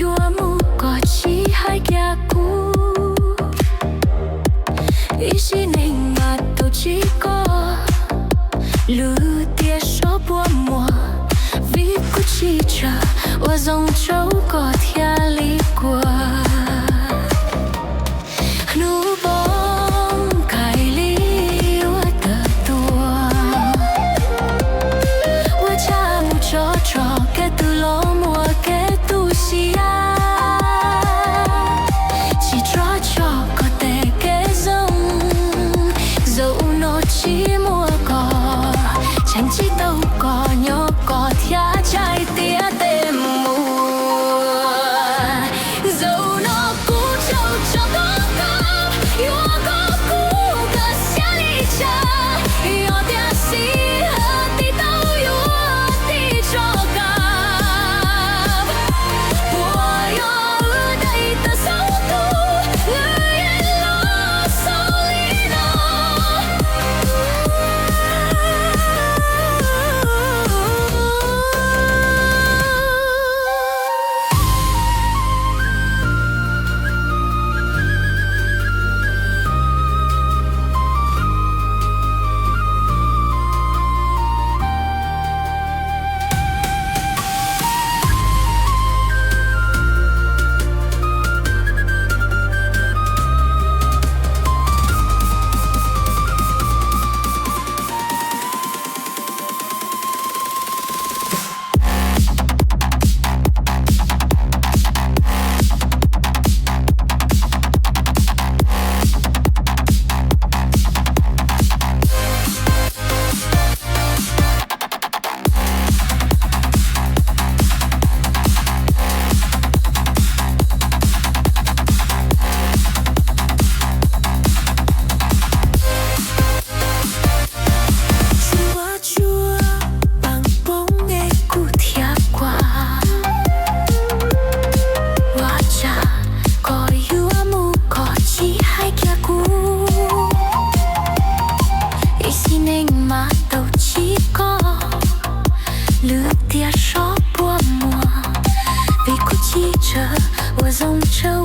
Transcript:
yuav mus kom tsis hais kiag kuv. Ib sim neej mas tau tsis koj, lwm tiam sob puas muag, vim kuv tsis tsawg ua zoo rau koj thiaj li kuas. Hnub poob kaim li ua tawm tuaj, ua tshaj mus tso tso kev tu los muaj kev tu siab. Tsis tso tso koj tej kev zoo, zaum no tsis muaj koj, tseem tsis tau koj nyob koj thiab txhais tias tej mus. Zaum no kuv tsaug tso tau koj, yuav kom kuv kawm siab li cas, yog tias xib hwb tig tau yuav tig tso koj, puas yog wb dai tawm xaus tus, wb yeej los xaus li no. Tsuas tsuas paam poob es kuv thiaj kuas, ua cas koj yuav mus koj tsis hais kiag kuv. Ib sim neej mas tau tsis koj, lwm tiam sob puas muag, vim kuv tsis tsawg ua zoo rau